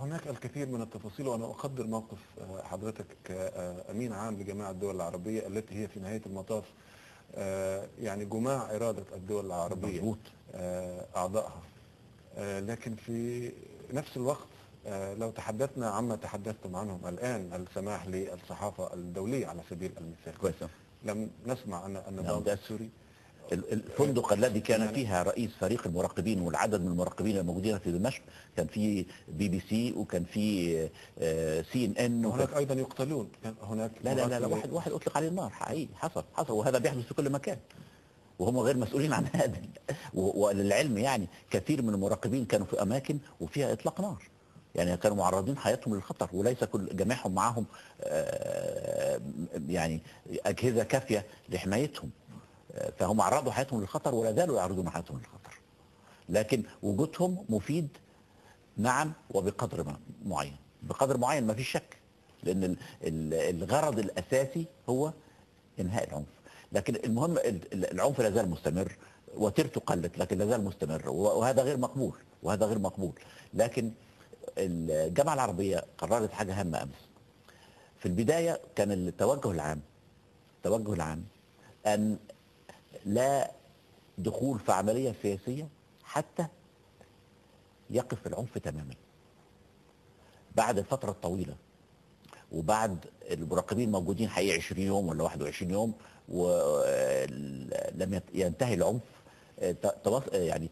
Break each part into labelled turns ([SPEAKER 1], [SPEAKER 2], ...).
[SPEAKER 1] هناك الكثير من التفاصيل، وأنا أقدر موقف حضرتك كأمين عام لجامعة الدول العربية التي هي في نهاية المطاف يعني جماع إرادة الدول العربية.
[SPEAKER 2] مظبوط.
[SPEAKER 1] أعضائها، لكن في نفس الوقت لو تحدثنا عما تحدثتم عنهم الآن، السماح للصحافة الدولية على سبيل المثال،
[SPEAKER 2] كويس،
[SPEAKER 1] لم نسمع أن النظام السوري
[SPEAKER 2] الفندق الذي كان فيها رئيس فريق المراقبين والعدد من المراقبين الموجودين في دمشق كان في BBC وكان في CNN.
[SPEAKER 1] هناك ايضا يقتلون، كان هناك
[SPEAKER 2] لا لا لا, لا، واحد اطلق عليه النار، حقيقي حصل، وهذا بيحدث في كل مكان وهم غير مسؤولين عن هذا. وللعلم يعني كثير من المراقبين كانوا في اماكن وفيها اطلاق نار، يعني كانوا معرضين حياتهم للخطر، وليس كل جميعهم معاهم يعني اجهزة كافيه لحمايتهم، فهم عرضوا حياتهم للخطر ولا زالوا يعرضون حياتهم للخطر، لكن وجودهم مفيد نعم، وبقدر معين، بقدر معين ما فيش شك، لأن الغرض الأساسي هو إنهاء العنف. لكن المهم العنف لا زال مستمر، وتيرته قلت لكن لا زال مستمر، وهذا غير مقبول، وهذا غير مقبول. لكن الجامعة العربية قررت حاجة هامة أمس. في البداية كان التوجه العام أن لا دخول في عملية سياسية حتى يقف العنف تماما. بعد فترة طويلة وبعد المراقبين موجودين حقيقي 20 يوم ولا 21 يوم ولم ينتهي العنف، يعني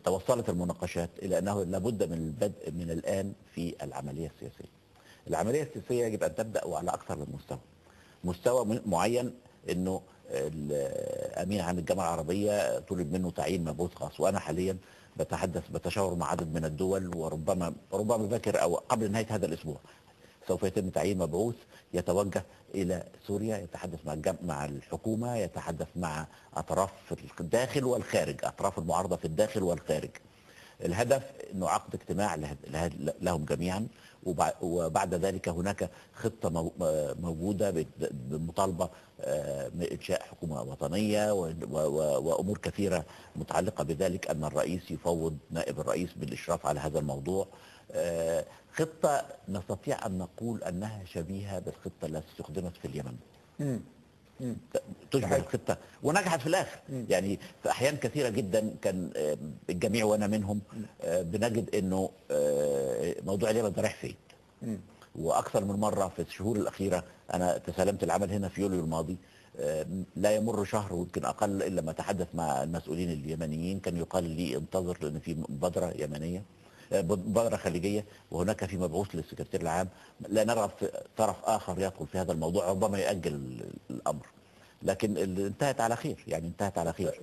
[SPEAKER 2] توصلت المناقشات إلى أنه لابد من البدء من الآن في العملية السياسية. العملية السياسية يجب أن تبدأ وعلى أكثر من مستوى، مستوى معين انه الامين عام الجامعة العربية طلب منه تعيين مبعوث خاص، وانا حاليا بتشاور مع عدد من الدول، وربما باكر او قبل نهاية هذا الاسبوع سوف يتم تعيين مبعوث يتوجه الى سوريا، يتحدث مع الحكومة، يتحدث مع اطراف الداخل والخارج، اطراف المعارضة في الداخل والخارج. الهدف انه عقد اجتماع لهم جميعا، وبعد ذلك هناك خطة موجودة بمطالبة بإنشاء حكومة وطنية وأمور كثيرة متعلقة بذلك، أن الرئيس يفوض نائب الرئيس بالإشراف على هذا الموضوع. خطة نستطيع أن نقول أنها شبيهة بالخطة التي استخدمت في اليمن. تشبه الخطة ونجحت في الآخر. يعني في أحيان كثيرة جدا كان الجميع وأنا منهم بنجد أنه موضوع اليمن ده رايح فين. وأكثر من مرة في الشهور الأخيرة أنا تسلمت العمل هنا في يوليو الماضي، لا يمر شهر ويمكن أقل إلا ما تحدث مع المسؤولين اليمنيين، كان يقال لي انتظر لأن في مبادرة يمنية، مبادرة خليجية، وهناك في مبعوث للسكرتير العام، لا نرغب في طرف آخر يدخل في هذا الموضوع، ربما يؤجل الأمر، لكن انتهت على خير، يعني انتهت على خير.